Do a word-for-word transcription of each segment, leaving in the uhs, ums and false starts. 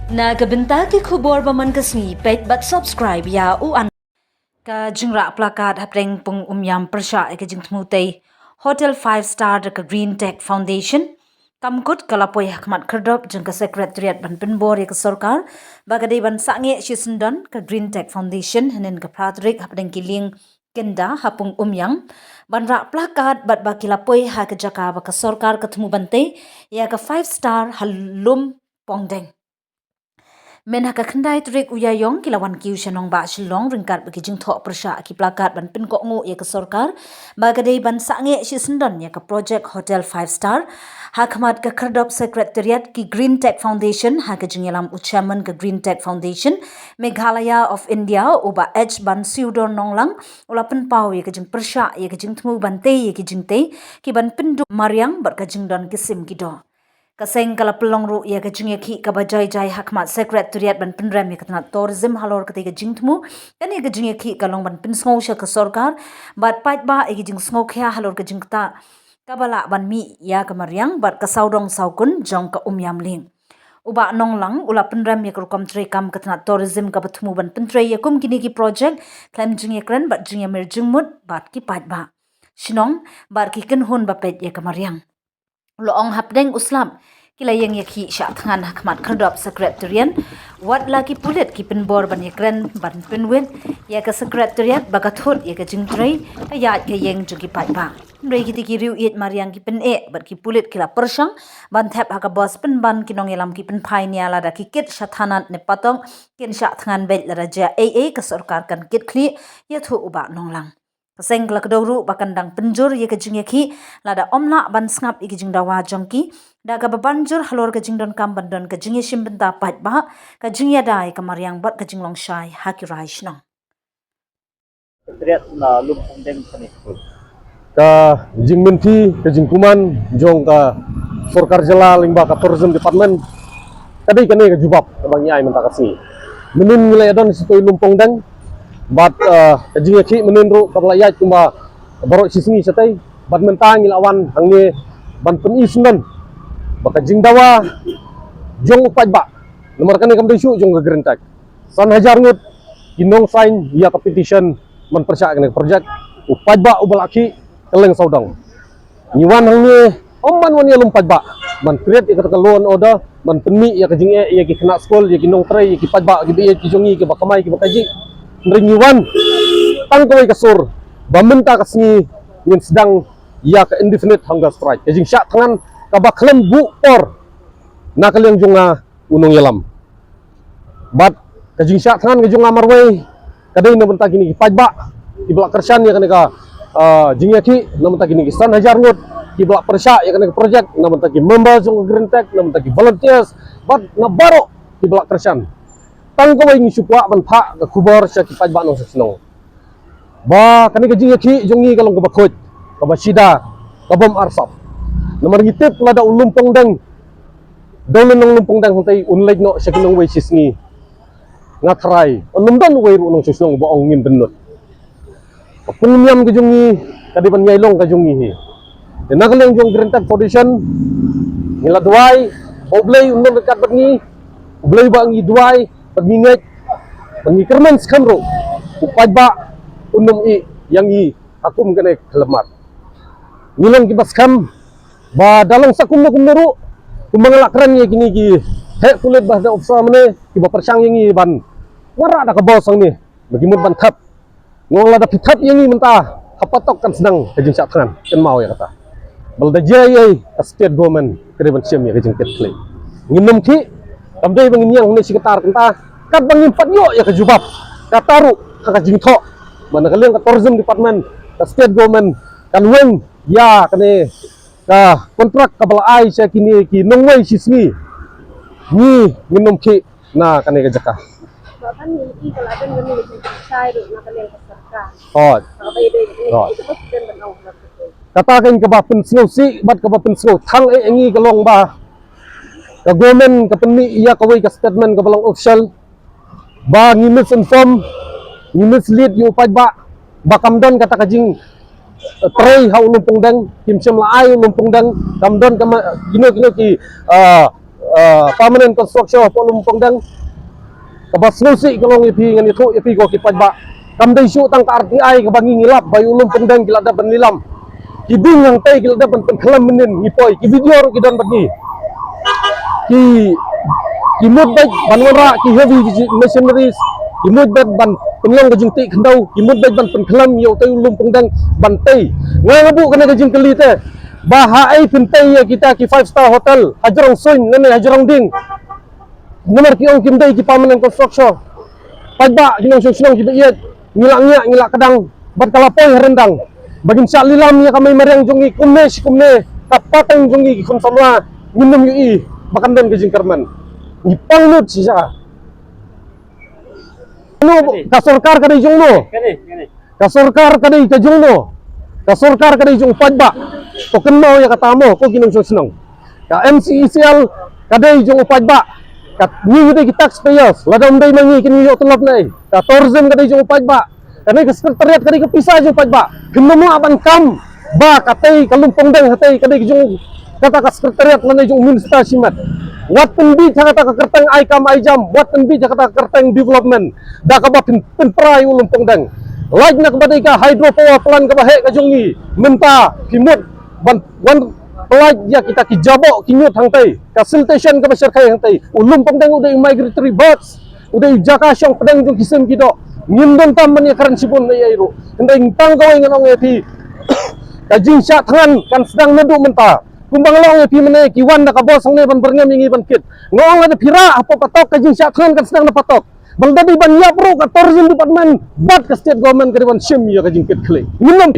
Na ka bynta ki khubor ba man ka sngi, peit bad subscribe ïa u an. Ka jingrah placard hapdeng Pung Umïam pyrshah ïa ka jingthmu tei Hotel Five Star da ka Green Tech Foundation. Kam kut ka la poi ha khmat khyrdop jong ka Secretariat ban pynbor ïa ka sorkar ba ka dei ban sangeh shisyndon ka Green Tech Foundation hynnin ka phra tarik hapdeng ki lieng Kynda ha Pung Umïam ban rah placard bad ba ki la poi ha ka jaka ba ka sorkar ka thmu ban tei ïa ka Five Star ha Lum Pongdeng. Mynha ka khyndai tarik u Ïaïong ki la wan kiew sha nongbah Shillong ryngkat bad ki jingthoh pyrshah ki placard ban pynkohnguh ïa ka sorkar ba ka dei ban sangeh shisyndon ïa ka project Hotel Five Star. Ha khmat ka khyrdop Secretariat ki Green Tech Foundation, ha ka jingïalam u Chairman ka Green Tech Foundation Meghalaya of India, u Bah H Bansiewdor Nonglang, u la pynpaw ïa ka jingpyrshah ïa ka jingthmu ban tei ïa ki jingtei ki ban pynduh mariang bad ka jingdon ki sim ki doh. Ka seng ka la pynlong ruh ïa ka jingïakhih kaba jai jai ha khmat Secretariat ban pynrem ïa ka tnat tourism halor katei ka jingthmu. Kane ka jingïakhih ka long ban pynsngew sha ka sorkar bad paidbah ïa ka jingsngewkhia halor ka jingktah kaba lah ban mih ïa ka mariang bad ka sawdong sawkun jong ka Umïam Lieng. U Bah Nonglang u la pynrem ïa ka rukom treikam ka tnat tourism kaba thmu ban pyntrei ïa kum kine ki project khlem jingïakren bad jingïamir jingmut bad ki paidbah shnong bad ki kynhun ba peit ïa ka mariang. U la ong hapdeng u slap ki la ïeng ïakhih shah thngan ha khmat khyrdop Secretariat. Wat la ki pulit ki pynbor ban ïakren ban pynwit ïa ka Secretariat ba ka thut ïa ka jingtrei ka ïaid ka ïeng jong ki paidbah. Hynrei kitei ki riew ïeit mariang ki pyneh bad ki pulit ki la pyrshang ban thep ha ka bos pynban ki nongïalam ki pynphai nia lada ki kit sha thanat ne patok kin shah thngan beit lada jia ei ei ka sorkar kan kit khlieh ïathuh u Bah Nonglang. Ka seng ka la kdew ruh ba kan dang pynjur ïa ka jingïakhih lada ym lah ban sngap ïa ka jingdawa jong ki da kaba ban jur halor ka jingdonkam ban don ka jingïashim bynta paidbah, ka jingïada ïa ka mariang bad ka jinglong shai ha ki rai shnong. Ka jingmynti, ka jingkuman jong ka sorkar jylla lyngba ka Tourism Department ka dei kane ka jubab kaba ngi ai mynta ka sngi. Mynnin ngi la ïadon sha Lum Pongdeng bad, eh, ka jingïakhih mynnin ruh kaba la ïaid kumba baroh shi sngi shatei bad mynta ngi la wan hangne ban pyni syndon ba ka jingdawa jong u paidbah, namar kane kam dei shuh jong ka Green Tech. San hajar ngut ki nong sign ïa ka petition ban pyrshah kane ka project. U paidbah uba la khih ka leng sawdong. Ngi wan hangne ym ban wan ïalum paidbah ban create ïa kata ka law and order, ban pynmih ïa ka jingeh ïa ki khynnah skul, ïa ki nongtrei, ïa ki paidbah, ki ba ïeit ki jong ngi, kiba kamai, kiba kajih. Hynrei ngi wan tang kawei ka sur ba mynta ka sngi ngin sdang ïa ka indefinite hunger strike, ka jingshah thngan kaba khlem buh por na ka liang jong nga u nongïalam. Bad ka jingshah thngan ka jong nga marwei ka dei na bynta kine ki paidbah kiba la kyrshan ïa kane ka, ah, jingïakhih, na bynta kine ki san hajar ngut kiba la pyrshah ïa kane ka project, na bynta ki member jong ka Green Tech, na bynta ki volunteers bad na baroh kiba la kyrshan. Tang kawei ngi shu kwah ban phah ka khubor sha ki paidbah nongshong shnong ba kane ka jingïakhih jong ngi ka long kaba khuid, kaba shida, ka bym arsap. Namar ngi tip lada u Lum Pongdeng, dei u nong Lum Pongdeng hangtei un leit noh sha ki nongwei shi sngi. Nga tharai un ym don uwei ruh u nongshong shnong uba ong ngin pynlut. Ka Pung Umïam ka jong ngi ka dei ban ïai long ka jong ngi hi. Te na ka liang jong Green Tech Foundation ngi la duwai ba U Blei un long ryngkat bad ngi, U Blei ba ngi duwai bad ngi ngeit bad ngi kyrmen skhem ruh u paidbah un ym ïeh ïa ngi ha kum kane ka khyllipmat. Ngi long kiba skhem ba da long sa kumno kumno ruh, kumba nga la kren ïa kine ki heh pulit bad officer mynne kiba pyrshang ïa ngi ban wanrah da ka bos hangne ba ki mut ban thep. Nga ong lada phi thep ïa ngi mynta, ha patok kan sdang ka jingshah thngan, kynmaw ïa kata. Ba lada jia ei ei, ka state government ka dei ban shim ïa ka jingkit khlieh. Ngin ym khih, kam dei ba ngin ïeng hangne shi katta ar kynta, katba ngim pat ïoh ïa ka jubab. Kata ruh ha ka jingthoh ba na ka liang ka Tourism Department, ka state government kan weng ïa kane ka kontrak kaba la ai sha kine ki nongwei shi sngi. Ngi ngin ym khih na kane ka jaka. Hooid. Hooid. Kata ka dei kaba pynsngewsih bad kaba pynsngewthuh ïa ngi ka long ba ka government ka pynmih ïa kawei ka statement kaba long official ba ngi misinform, ngi mislead ïa u paidbah ba kam don kata ka jing, eh, trei ha u Lum Pongdeng, kim shym la ai u Lum Pongdeng, kam don kama, kino kino ki, eh, Ah, permanent construction hapoh Lum Pongdeng. Kaba sngewsih ka long ïa phi, ngan ïathuh ïa phi ko ki paidbah. Kam dei shuh tang ka R T I kaba ngi ngi lap ba ïa u Lum Pongdeng ki la dep ban lilam. Ki ding hangtei ki la dep ban pynkhlem mynnin ngi poi, ki video ruh ki don bad ngi. Ki, ki mut beit ban wanrah ki heavy machineries, ki mut beit ban pynlong ka jingtih khyndew, ki mut beit ban pynkhlem ïa utei u Lum Pongdeng ban tei. Nga nga buh kane ka jingkylli te, ba ha ei phin tei ïa kita ki five star hotel ha jrong suiñ lane ha jrong dieng? Namar ki ong kim dei ki permanent construction. Paidbah ki nongshong shnong kiba ïeit, ngi la ngiah ngi la kdang bad ka la poi ha ryndang ba kin shah lilam ïa ka mei mariang jong ngi kumne shi kumne, ka pateng jong ngi ki khun samla, ngin ym ïohi ba kan don ka jingkyrmen. Ngi pang lut shisha. Ka sorkar ka dei jong no? Ka sorkar ka dei ka jong no? Ka sorkar ka dei jong u paidbah. To kynmaw ïa kata mo ko ki nongshong shnong. Ka M C E C L ka dei jong u paidbah. Ka ngi ngi dei ki taxpayers, lada ym dei ma ngi kin ngi ïoh tulop ne? Ka tourism ka dei jong u paidbah. Kane ka secretariat ka dei ka pisa jong u paidbah. Phin ym lah ban kam ba katei ka Lum Pongdeng hatei ka dei ka jong kata ka secretariat lane jong u minister shimet. Wat pynbiej ha kata ka kyrteng ai kam ai jam, wat pynbiej ha kata ka kyrteng development. Da kaba pyn, pynpra ïa u Lum Pongdeng. Lait na kaba dei ka hydro power plant kaba heh ka jong ngi. Mynta phi mut ban wan pynlait ïa kita ki jaboh ki ñiut hangtei. Ka siltation kaba shyrkhei hangtei. U Lum Pongdeng u dei u migratory birds. U dei u jaka shong pdeng jong ki sim ki doh. Ngim don tam ban ïa kren shibun ïa i ruh. Hynrei tang kawei ngan ong ïa phi. Ka jingshah thngan kan sdang naduh mynta. Kumba nga la ong ïa phi mynne ki wan da ka bos hangne ban byrngem ïa ngi ban kit. Nga ong lada phi rah hapoh patok ka jingshah thngan kan sdang na patok. Ba lada dei ban ïap ruh ka tourism department bad ka state government ka dei ban shim ïa ka jingkit khlieh. Ngim ong.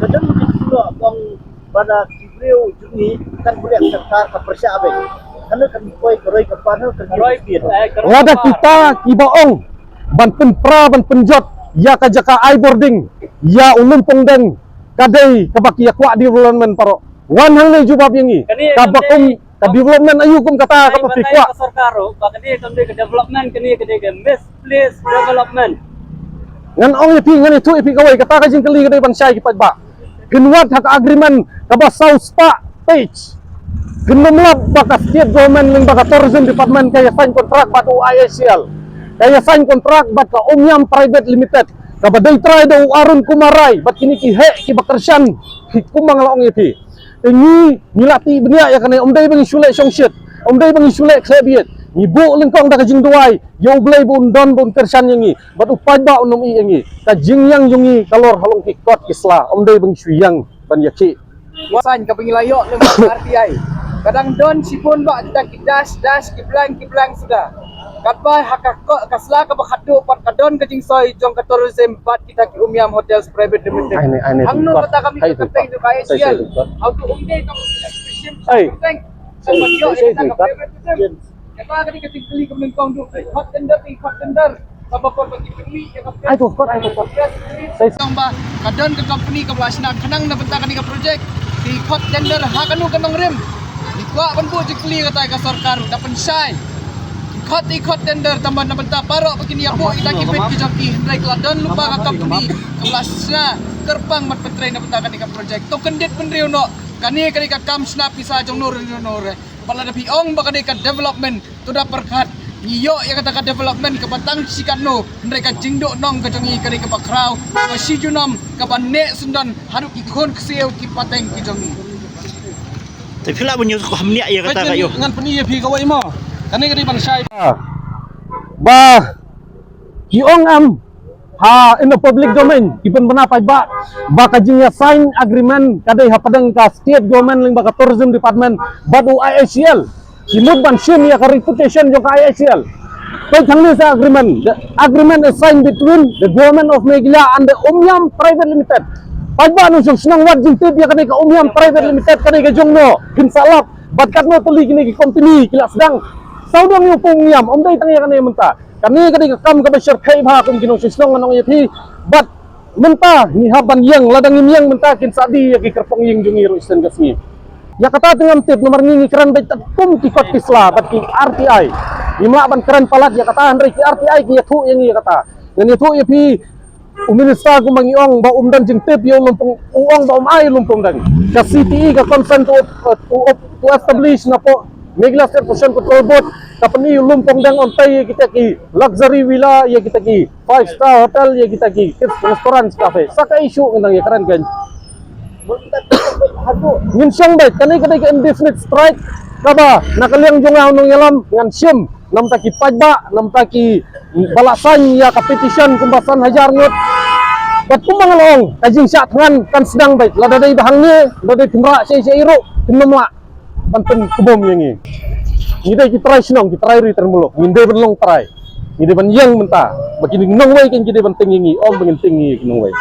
Ka don ki jingkylli ba na ki briew jong ngi kan pyrshah sorkar ka pyrshah beit. Kane kan poi ka roi ka pan ka roi pit. Lada kita kiba ong ban pynpra ban pynjot ïa ka jaka ai bording ïa u Lum Pongdeng ka dei kaba ki ïa kwah development paralok. Wan hangne jubab ïa ngi. Kaba kum ka development aïu kum kata kaba phi kwah. Ka sorkar ruh ba kane kam dei ka development, kane ka dei ka misplaced development. Ngan ong ïa phi, ngan ïathuh ïa phi kawei, kata ka jingkylli ka dei ban shai ki paidbah. Phin wad ha ka agreement kaba saw spah page. Phin ym lap ba ka state government lyngba ka tourism department ka ïa sign contract bad u I H C L. Ka ïa sign contract bad ka Umiam Private Limited kaba dei trai da u Arun Kumar Rai bad kine ki heh kiba kyrshan hi kumba nga la ong ïa phi. Te ngi, ngi la tih bniah ïa kane, ym dei ba ngi shu leh shongshit, ym dei ba ngi shu leh khleh bieit. Ngi buh lyngkong da ka jingduwai ïa U Blei ba un don ba un kyrshan ïa ngi. Bad u paidbah un ym ïeh ïa ngi. Ka jingïeng jong ngi ka lor halong ki kot ki sla, ym dei ba ngi shu ïeng ban ïakhih. Sign kaba ngi la ïoh lyngba R T I. Ka dang don shibun bah kita ki dash dash ki blank ki blank suda. Katba ha ka ko-, ka sla kaba khatduh pat ka don ka jingsoi jong ka tourism bad kita ki Umiam Hotels Private Limited. Ai ne, ai ne, hangno kata kami ka kyrteng jong ka I H C L. Hau tu um dei tang expression. Ai. Kata ka dei ka jingkylli ka nyngkong tu. Hot tender, hot tender. Kaba por ba ki pynmih ïa ka. Ai tu kot, ai tu kot. Tang ba ka don ka company kaba la shna khnang na bynta kane ka project. Ki khot tender ha kano ka nongrim. Ngi kwah ban buh jingkylli kata ka sorkar da pynshai. Ki khot, ki khot tender tang ba na bynta baroh ba kin ïa buh ïa kita ki bid ki jong ki, hynrei ka la don lypa ka company kaba la shna kyrpang ban pyntrei na bynta kane ka project. To kyndit bynriew noh. Kane, kane ka kam shna pisa jong no re no re. Ba lada phi ong ba kane ka development, to da pyrkhat, ngi ïoh ïa kata ka development kaba tang shi katno, hynrei ka jingduhnong ka jong ngi ka dei kaba khraw, kaba shi junom, kaba neh syndon haduh ki khun ksiew ki pateng ki jong ngi. Te phi lah ban ïoh ko ham nia ïa kata ka ïoh. Ngan pyni ïa phi kawei mo. Kane ka dei ban shai. Ba ki ong am ha in the public domain, ki pynbna paidbah ba ka jingïa sign agreement ka dei hapdeng ka state government lyngba ka tourism department bad u I H C L. Ki mut ban shim ïa ka reputation jong ka I H C L. Peit hangne sa agreement. The agreement is signed between the government of Meghalaya and the Umiam Private Limited. Paidbah nongshong shnong, wat jingtip ïa kane ka Umiam Private Limited, kane ka jong no, kin sa lap bad katno tylli kine ki company ki la sdang. Sawdong ïa u Pung Umiam, ym dei tang ïa kane mynta. Kane ka dei ka kam kaba shyrkhei bha kum ki nongshong shnong, ngan ong ïa phi. Bad mynta ngi hap ban ïeng, lada ngim ïeng mynta kin sa die ïa ki kyrpong ïing jong ngi ruh shisien ka sngi. Ïa kata te ngam tip namar ngi ngi kren beit kum ki kot ki sla bad ki R T I. Ngim lah ban kren palat ïa kata, hynrei ki R T I ki ïathuh ïa ngi ïa kata. Ngan ïathuh ïa phi, u minister kumba ngi ong ba um don jingtip ïa u Lum Pong, u ong ba um ai Lum Pongdeng. Ka C T E ka consent to, to, to establish na poh Meghalaya State Pollution Control Board ka pyni u lum pongdeng on tai ïa kita ki luxury villa, ïa kita ki five star hotel, ïa kita ki restaurants, cafe. Sa ka issue ngan nang ïa kren kan. Ngin shong beit, kane ka dei ka indefinite strike kaba na ka liang jong nga u nongïalam ngan shim namta ki paidbah, namta ki ba la sign ïa ka petition kumba san hajar ngut. Bad kumba nga la ong, ka jingshah thngan kan sdang beit, lada dei ba hangne, lada dei tynrah shai shai ruh, kin ym lah ban tyngbom ïa ngi. Ngi dei ki trai shnong, ki trai ri trai muluk, ngi dei ban long trai. Ngi dei ban ïeng mynta ba ki nongwei kin ki dei ban tieng ïa ngi, ym ba ngin tieng ïa ki nongwei.